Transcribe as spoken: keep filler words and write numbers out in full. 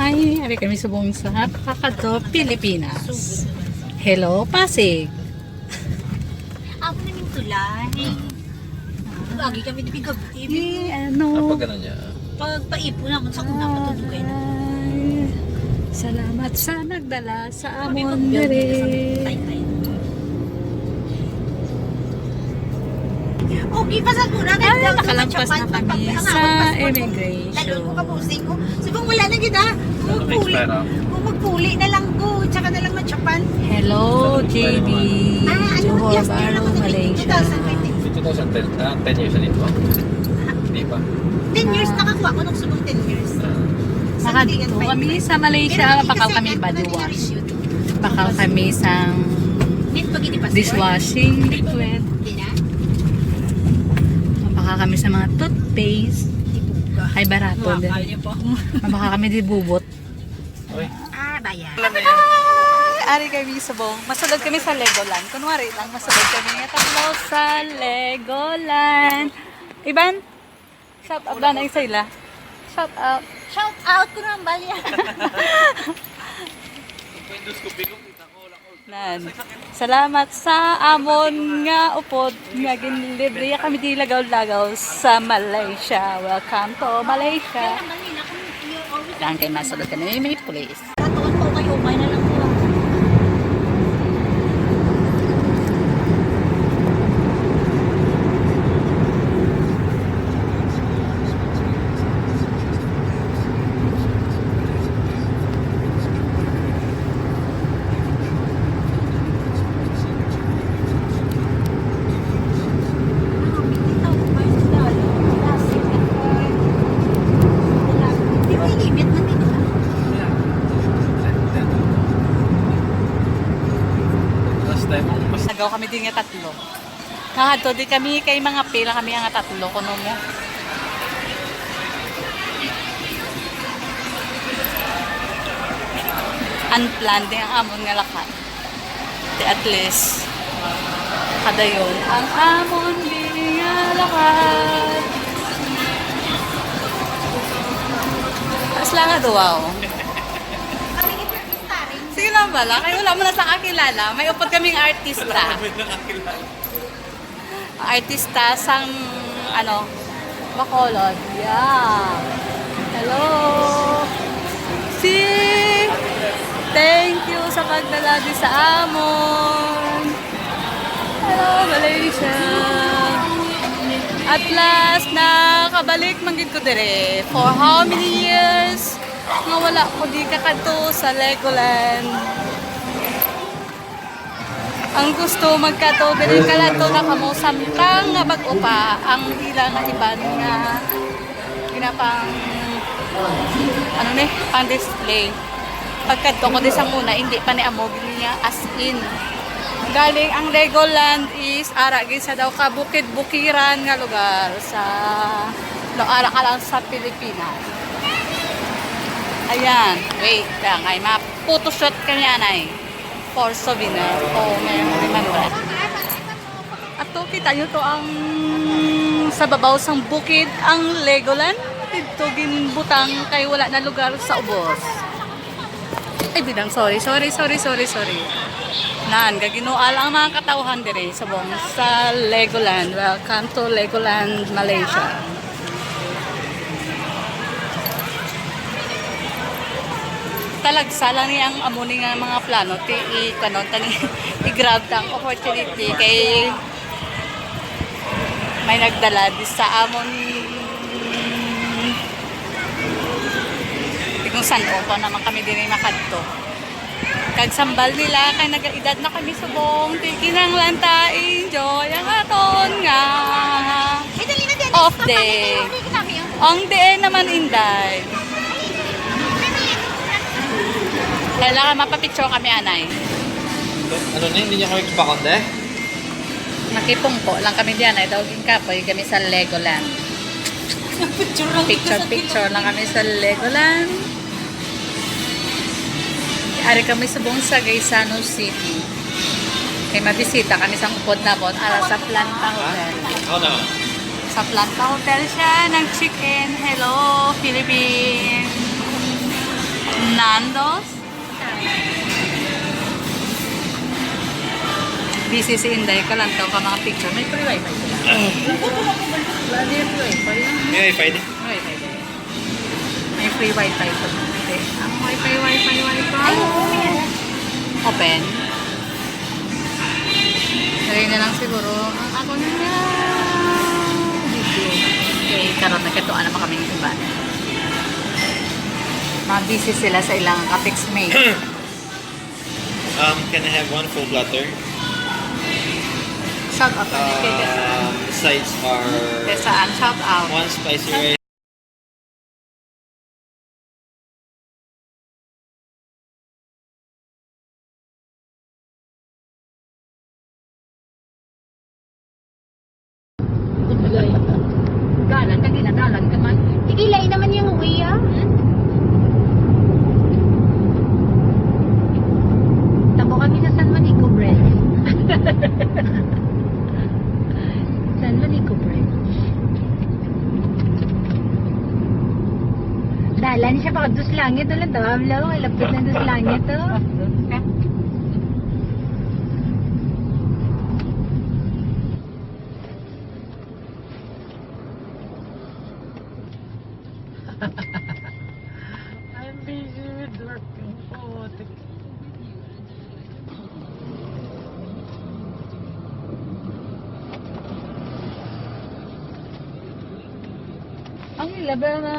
Ay, ari kami subong sa Kakato, Pilipinas. Hello, Pasig. Ako na yung tulay. Lagi kami di gabi. Di, ano. Pag ano niya? Pag paipo naman sa una, patulugay na. Ay, salamat sa nagdala sa amon diri. Okay pa sa una. Ay, nakalampas na kami sa immigration. Lalo ko ka posting ko. Sabi ko, wala na gid, ah. Kung magpuli, kung magpuli na lang ko, tsaka na lang matsapan. Hello, J B. Ah, ano, Johor Bahru, Malaysia. Two thousand ten, ah, ten years na dito. Di ba? Ten years, nakakuha ko nung subong ten years. Nakadto kami sa Malaysia, baka kami body wash. Baka kami sang dishwashing liquid. Baka kami sa mga toothpaste. Ay, barato din. Baka kami di bubot. Ah, bayan. Ay, ari kami subong. Masulod kami sa Legoland. Kunwari lang, masulod kami nga tatlo sa Legoland. Iban, shout out ba na isa ila? Shout out. Shout out ko ng balya. Nan. Salamat sa amon nga upod nga ginlibre kami di lagaw-lagaw sa Malaysia. Welcome to Malaysia. Lang kay masulod kami may police. Katuon ko kayo, may na lang ko. Last time, mas nagaw kami din nga tatlo. Nahadto di kami kay mga pila kami nga tatlo kuno mo. Unplanned din ang amon nga lakad. Di at least, kadayon ang amon di nga lakad. Taas lang nga duwaw. Sige lang bala, kay wala mo na sa kakilala. May upod kaming artista. Artista sang, ano, Bacolod. Yeah. Hello. Si, thank you sa pagdala di sa amon. Hello, Malaysia. At last, nakabalik man gid ko dire. For how many years nga wala ko di kakadto sa Legoland? Ang gusto magkadto diri, kadto na kamo samtang nga bag-o pa ang ila nga iban nga ginapang, ano ni, pang display. Pagkadto ko di sang una, hindi pa ni amo gini nga as in. Galing ang Legoland is ara gid sa daw ka bukid-bukiran nga lugar sa, no, ara ka lang sa Pilipinas. Ayan, wait lang, ay ma-photoshoot kami anay. For souvenir. O, may remembrance. Ato, kita nyo to ang sa babaw sang bukid, ang Legoland. Dito ginbutang kay wala na lugar sa ubos. Ay, bidang, sorry, sorry, sorry, sorry, sorry. Nan, gaginual ang mga katawhan dire subong sa Legoland. Welcome to Legoland, Malaysia. Talagsa lang ni ang amo ni nga mga plano, ti i-, ano, tani, i-grab ta ang opportunity kay may nagdala di sa amon. Di kung san-o pa naman kami din ay makadto. Kag sambal nila, kay nagaedad na kami subong. Ti kinahanglan ta enjoy ang aton nga off day. Ang diin naman, Inday. Kailangan mapapicture kami, anay. Ano na, hindi niyo kami pakon, eh? Makipungko lang kami diyan, ay daw ginkapoy kami sa Legoland. Picture lang kita sa Picture-picture lang kami sa Legoland. Ari kami subong sa Gaisano City. Kay mabisita kami sa upod namon, ara sa Planta Hotel. Ano? Sa Planta Hotel siya, nag-check-in. Hello, Philippines. Nandos? Busy si Inday, kalantaw ka mga picture. May free wifi sila. Wala niya free wifi yan. May wifi din. May wifi din. May free wifi ko. Okay. Ang wifi, wifi, wifi. Ay, oo, yan. Open. Dali na lang siguro ang ako na video. Okay, karon nagkatuan naman kami ni Simbahan. Mabisi sila sa ilang ka-text mate. Um, can I have one full platter? Shout out na kay Desaan. Um, sides are Desaan, shout out. One spicy rice. Dalan ka, ginadalan ka man. Sige, lain naman yung way, ah. Tabo kami sa San Manico Bridge. San Manico Bridge. Dalan siya pa dos langit, wala to, ablaw, lapit na dos langit, oh. I'm busy with working. Oh, the Ang ila ba nga